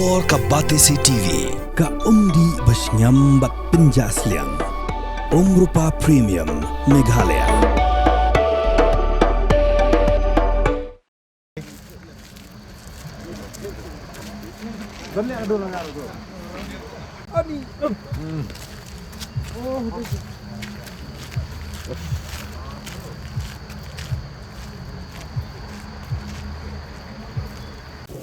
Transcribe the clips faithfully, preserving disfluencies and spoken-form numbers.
Or ka Batesi T V, ka umdih ba shngiam bad pynjah sliang. Umrupa Premium, Meghalaya.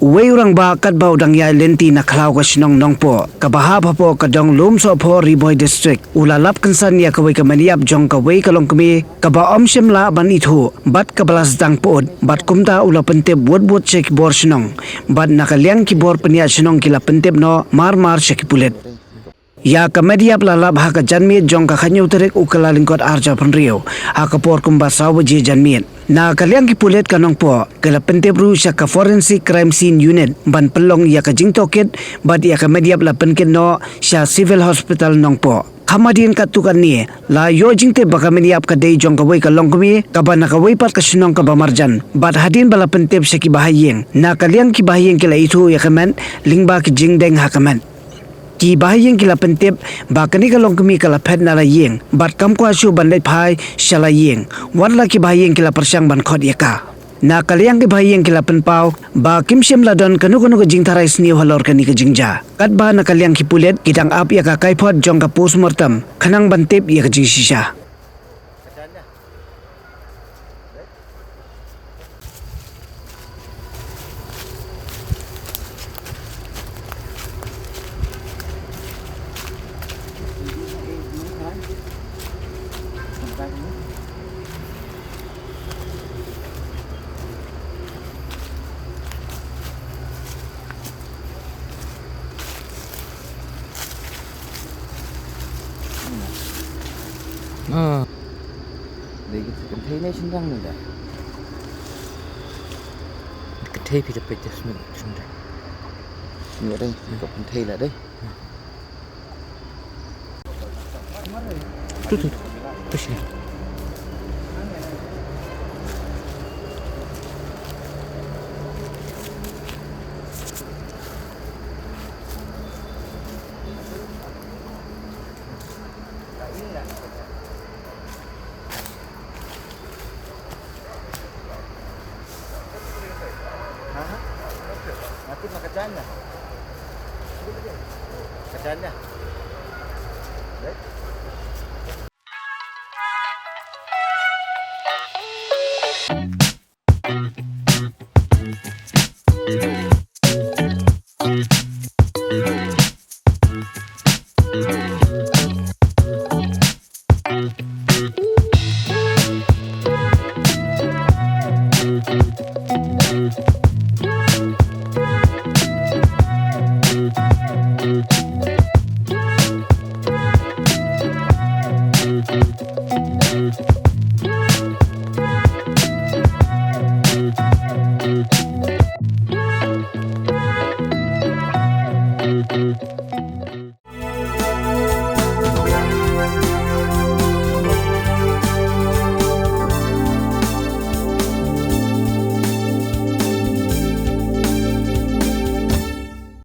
Uwei u rangbah katba u dang ïaid lynti na khlaw ka shnong Nongpoh, kaba hap hapoh ka dong Lumsohphoh, Ri Bhoi District, u la lap kynsan ïa kawei ka met ïap jong kawei ka longkmie kaba ym shym lah ban ithuh bad kaba la sdang pyut, bad kumta u la pyntip wut wut sha ki bor shnong, bad na ka liang ki bor pynïaid shnong ki la pyntip noh mar mar sha ki pulit. Ïa ka met ïap la lap ha ka janmiet jong ka khathynñiew tarik u Kyllalyngkot arhajar phew hynriew, ha ka por kumba saw baje janmiet. Na ka liang ki pulit ka Nongpoh, ki la pyntip ruh sha ka Forensic Crime Scene Unit ban pynlong ïa ka jingtohkit, bad ïa ka met ïap la pynkit noh sha Civil Hospital Nongpoh. Kham hadien katto katne, la ïoh jingtip ba ka met ïap ka dei jong kawei ka longkmie kaba na kawei pat ka shnong kaba marjan, bad hadien ba la pyntip sha ki bahaïing, na ka liang ki bahaïing ki la ithuh ïa ka met lyngba ki jingdeng ha ka met. Ki bahaïing ki la pyntip ba kane ka longkmie ka la phet na la ïing, bad kam kwah shuh ban leit phai sha la ïing. Wat la ki bahaïing ki la pyrshang ban khot ïa ka. Na ka liang ki bahaïing ki la pynpaw ba kim shym la don kano kano ka jingtharai sniew halor kane ka jingjia. Katba na ka liang ki pulit ki dang ap ïa ka kaiphod jong ka postmortem khnang ban tip ïa ka jingshisha. Ah. Dei ka kynthei ne shynrang ne da? Kynthei phi da peit da sngewthuh shynrang. Sngewthuh dei, ka kynthei la dei. Tu, tu, tu. Tu sini.